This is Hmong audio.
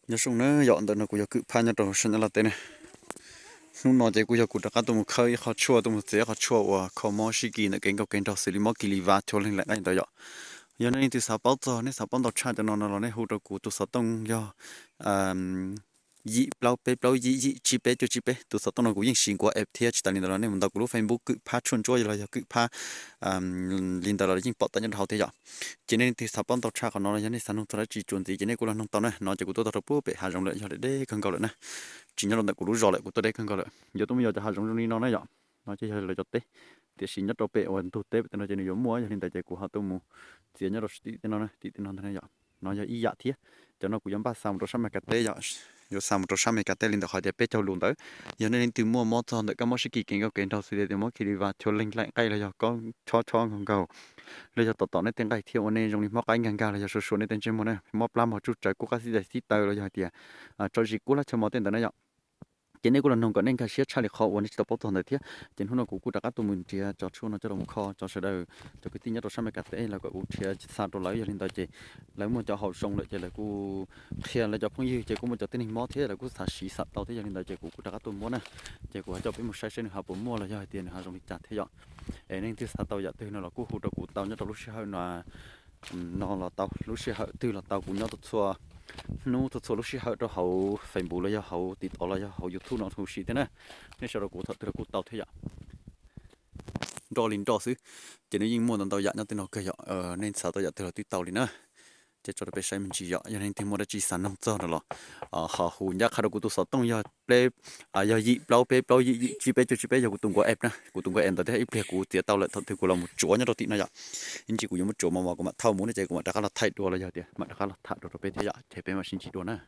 Nyob zoo na yom, ntawm no kuv yog Kwm Phab nyob rau sab Nyab Laj teb na. Hnub no ces kuj yog kuv rov qab tuaj mus khawb ib qho tshuaj, tuaj mus txiav ib qho tshuaj uas kho mob sib kis ntawm kev nkaum kev nraug xws li mob kis li vas, chuav leeg laim nqaij ntawd yom. Yog nej leej twg xav paub txog, nej xav paub ntau tshaj cov no no los nej hu rau kuv tus xov tooj yog yim plaub peb plaub yim yim tsib peb cuaj tsib peb. Tus xov tooj no kuv yeej siv nkuav app thiab. Tsis tas li ntawd los nej mus ntaus kuv lub Facebook Kwm Phab Tshuaj Ntsuab los yog Kwm Phab li ntawd los yeej pom tawm nyob rau hauv thiab yom. Ces nej leej twg xav paub ntau tshaj qhov no los yog nej xav nug txog dab tsi txuas ntxiv ces nej kuj los nug tau na. No ces kuv tuaj tau rau pem hav zoov lawm, yog deb deb kawg nkaus lawm na. Tsis nyob rau ntawm kuv lub zos lawm, kuv tuaj deb kawg nkaus lawm. Yuav tuaj muaj yog cov hav zoov zoo li no na yom. No ces yog lawv cov teb, tiam sis nyob rau pem uas ntug teb pem no ces nws yuav muaj, yog li ntawd ces kuv ho tuaj mus txiav nyob rau tim tej no, tim tej no ntag yom. No yog ib yam thiab. Cov no kuv yuav npaj xa mus rau sab Meskas teb yom. Yuav xa mus rau sab Meskas teb li ntawm qhov tias peb caug lus ntawd. Yog nej leej twg muaj mob txog ntawm kab mob sib kis kev nkaum kev nraug xws li tias mob kis li vas, chuav leeg laim nqaij los yog chob chob nkaug nkaug, los yog tom tom nej tej nqaij thiab ua nej zoo li mob qaib nkag nkag los yog sua sua nej tej ntsej muag na, mob plab mog tsuj tsawv kub qab xib tais xib taw los yog hais tias tso zis kub hlab chaw mos tej ntawd na yom. Ces nej kuj los noog kom nej nkag siab tshaj li qhov uas nej tsis tau paub txog ntawd thiab. Ces hnub no kuv kuj rov qab tuaj mus nrhiav cov tshuaj no coj los mus kho cov sawv daws, cov kwv tij nyob rau sab Meskas teb lawv kom kuv nrhiav xa rau lawv. Yog li ntawd ces lawv muaj cov haum zoo lawm ces lawv kuj qhia lawv cov phooj ywg ces kuj muaj cov tib neeg mob thiab lawv kuj xav siv xam tau thiab. Yog li ntawd ces kuv kuj rov qab tuaj muab na. Ces kuv ho coj peb mus saib seb nws ho puas muaj los yog hais tias nws ho zoo li cas thiab yom. Es nej leej twg xav tau yam twg no los kuj hu rau kuv tau nyob rau lub sij hawm no, no los tau, lub sij hawm twg los tau, kuv nyob txhua txhua hnub txhua txhua lub sij hawm rau hauv Facebook los yog hauv TikTok los yog hauv YouTube no huv si thiab na. Nej sau rau kuv thaum twg los kuj tau thiab yom. Nroj li nroj xwb, ces nws yeej muaj ntau ntau yam nyob tej no kawg yom. Nej xav tau yam twg los twb tau li na. Ces tso rau peb saib me ntsis yom, yog leej twg muaj dab tsi xav noog txog no los ho hu ncaj qha rau kuv tus xov tooj yog peb, yog yim plaub peb plaub yim yim tsib peb cuaj tsib peb, yog kuv tus nkuav app na, kuv tus nkuav app ntawd thiab ib pliag kuv txiav tau lawm thaum twg kuv los mus tsuav nyob rau tim no yom. Ib ntsis kuv yuav mus tsuav mos mos kuv mam thauj mus no ces kuv mam rov qab los thaij dua los yog tias mam rov qab los tham dua rau peb thiab yom, ces peb mam sib ntsib dua na.